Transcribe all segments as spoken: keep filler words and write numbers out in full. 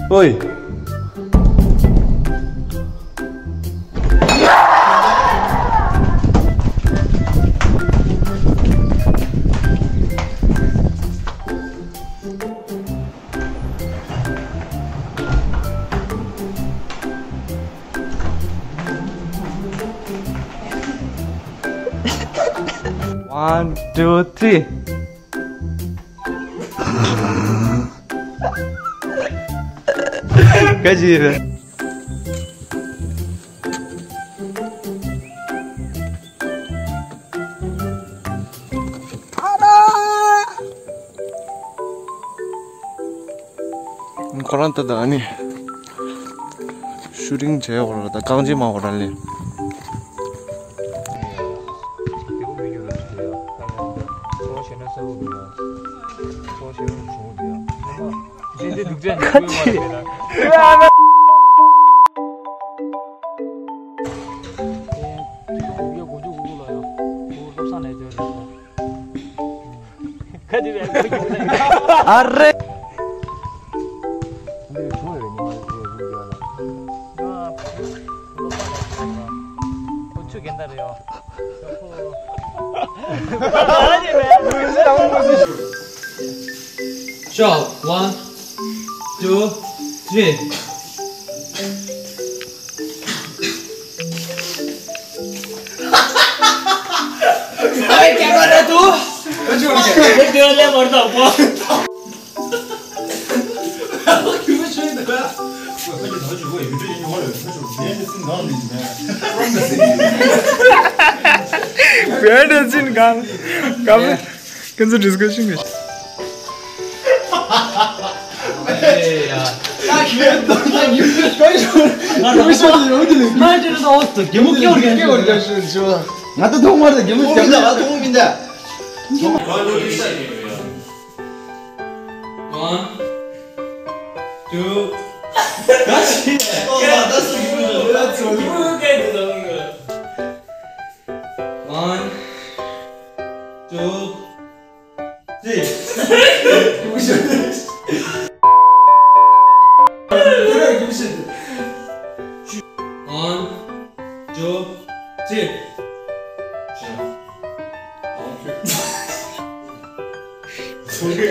ཨོའི། One, two, three. ག་ཅི་རེད། ཁོ་རང་ད་ད་ནི་ཤུ་ཊིང་བྱས་འོ་ར་ད་རྐང་རྗེས་མ་འོ་ར་ལེ། ཨ་རེ། Sure, one, two, three. Behind the scene ཀང་ཀང་ཀང་ཚོ་discussion གི། ང་ད་ཐོག་མར་ད་གི་མོ་སྐྱེ་བར་ག་ང་ད་ཐོག་མར་ད་གི་མོ་སྐྱེ་བར་ག་ང་ཐོག་མིན་ད། One, two, three. One, two, three. One, two, three.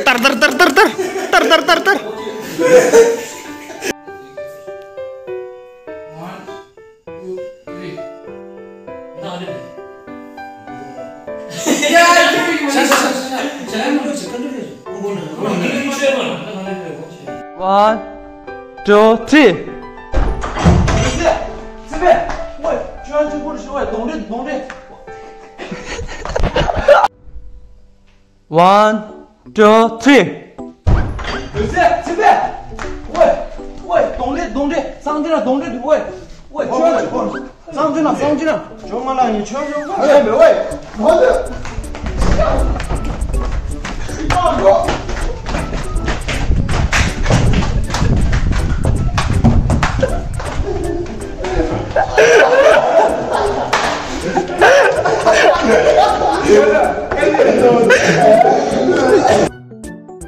ཏར་ཏར་ཏར་ཏར་ཏར། ཏར་ཏར་ཏར་ཏར། One, two, three. One, two, three. One, two, three.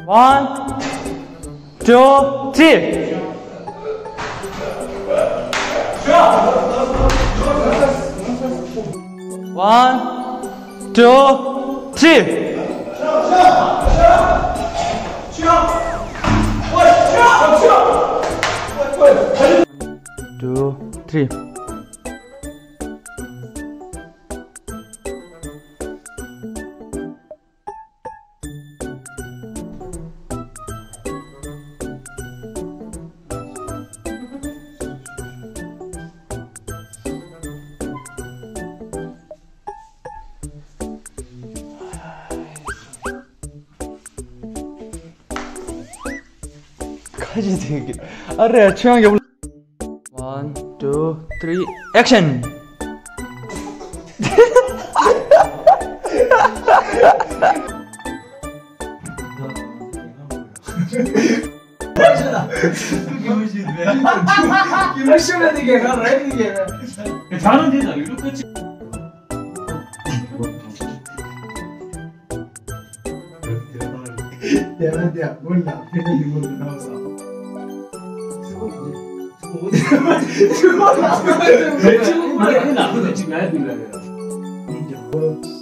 One, two, three. One, two, three. Two, three. ཁ་ཅིག་ཟེར་གི། ཨ་རེ་ཆོས་ཡང་ཡོད། One, two, three, action! ཡོད་ཞིག་རེད། ཡོད་ཞིག་རེད་དེ་གས་ག་རེད་དེ་གས། ད་རུང་དེ་དང་ཡུ་ཊུབ་ཀྱི། དེ་ལ་དེ་དགོན་ལ་ཕེབས་ཡོང་གི་ན་བཟང་།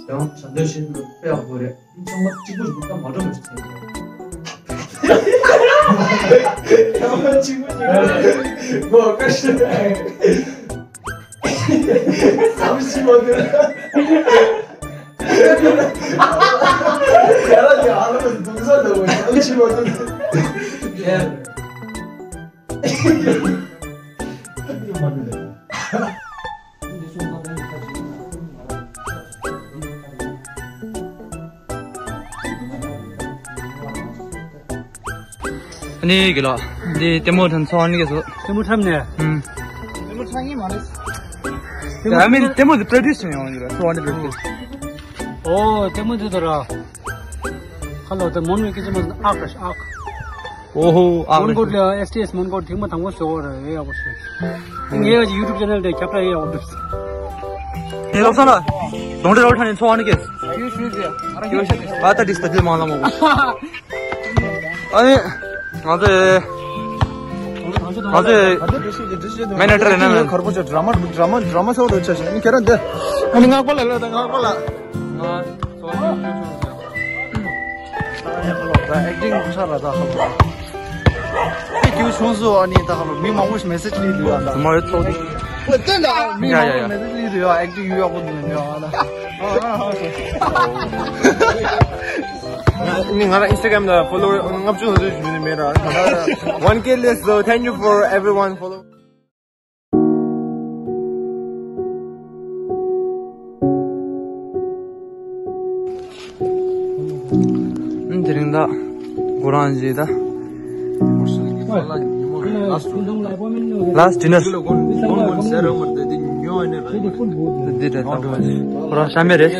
ཡང་ཆ་འདོད་བྱེད་དུས་དཔེ་ཡག་པོ་རེད། ཚང་མ་གཅིག་པུ་ཞིག་ད་མ་འགྲོ་མི་ཆོག་ཟེར། ཚང་མ་གཅིག་པུ་ཞིག་ངོ་ཀ་ཤི། བསམ་ཤི་མ་འདུག་ཡ་ལ་ཡ་ལ་འདུག་ས་འདུག་བསམ་ཤི་མ་འདུག་ཨ་ནི་གི་ལ། འདི་ལྟད་མོ་ཐོན་ཚོགས་ཨ་ནི་གི་སོ། ལྟད་མོ་འཁྲབ་ནས། ཨུམ། ལྟད་མོ་འཁྲབ་ངེས་མ་རེད། ཨ་མི་ལྟད་མོ་འདི་པྲེག་ཊིས་བྱེད་ཡོང་གི་ལ་ཚོགས་ཨ་ནི་པྲེག་ཊིས། ཨོ་ལྟད་མོ་འདི་ད་ར། ཁ་ལོ་དེ་མོན་གྱི་སྐད་ཆ་མ་ཟིན་ཨག་ར་ཨག་ཨོ་ཧོ་ཨག་མོན་གྷོ་ལ་ཨེས་ཊི་ཨེས་མོན་གྷོ་ཐེངས་མ་དང་པོ་བཟོ་བ་རེད། ཡག་པོ་ཞིག་ངའི་ཡུ་ཊུབ་ཆེ་ནལ་དེ་ཁྱབ་བསྒྲགས་ཡག་པོ་འདུག་ངའི་བློ་བཟང་ལགས། གདོང་འདྲེ་རོལ་ཁྲ་ནས་འཚོ་བ་ནི་སྐད། ཨ་ད་དིས་ད་དིས་མ་ལ་མོ། ཨ་ནི། ང་ཚོའི། ང་ཚོའི། མེ་ནེ་ཇར་ཡིན་ན་མེད། གར་པོ་ཆོ་ཌ་ར་མ་ཌ་ར་མ་ཌ་ར་མ་ཆོ་རུ་ཆ་ཞིང་ཁྱེད་རང་འདི། ཨ་ནི་ངག་པ་ལ་ལ་དང་ངག་པ་ལ། ཨེག་ཊིང་ཆ་ར་ད་ཧ་ལོ། ཁྱེད་ཀྱིས་ཆུང་སུ་ཨ་ནི་ད་ཧ་ལོ་མི་མང་པོ་ཞིག་མེ་སེ་ཇི་ལི་ལུས་ཨ་ད། མ་ཡོད་ཚོགས་འདུ། བསྟན་ད་མི་མང་པོ་ཞིག་མེ་སེ་ཇི་ལི་ལུས་ཨ་ཨེག་ཊིང་ཡོད་ཡག་པོ་འདུག་ནི་ཨ་ད། ང་ང་རང་ཨིན་སི་ཊ་གྷ་རམ་ལ་ཕོ་ལོ་ཝར་ལྔ་བཅུ་ཙམ་ཞིག་ཡོད་ནི་མེད་ར། ད་ལྟ་one K less, so thank you for everyone follow. དེ་རིང་ད་གོ་རང་བྱེད་ད། Last dinner. འདི་འདྲ་ད་ཁོ་རང་ཤ་མེད་རེད།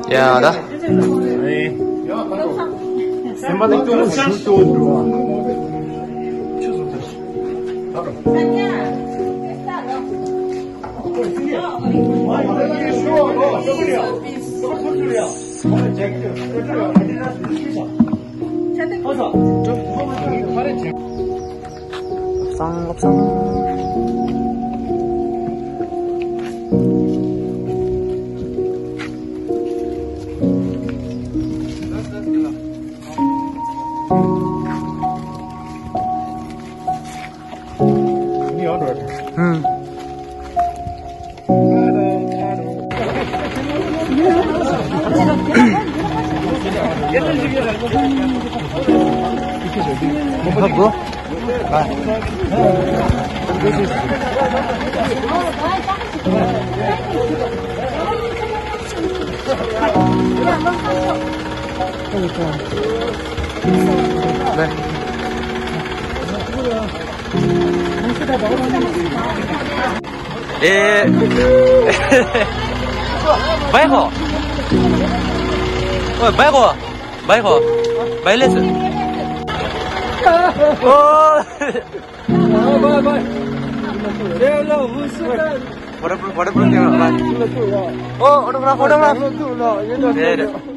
ཡ་ད། སེམས་པ་ལ་སྐྱོ་བོ་ཞུ་སྐྱོ་བོ་འགྲོ་བ། བསང་བསང་། ཧུམ། ཨེ། བའི་ཧོ། ཨོ། བའི་ཧོ། བའི་ཧོ། བའི་ལེ་སི། ཨོ། བའི་བའི། ཨོ། ཨོ་ཊོ་གྷ་རབ། ཨོ་ཊོ་གྷ་རབ།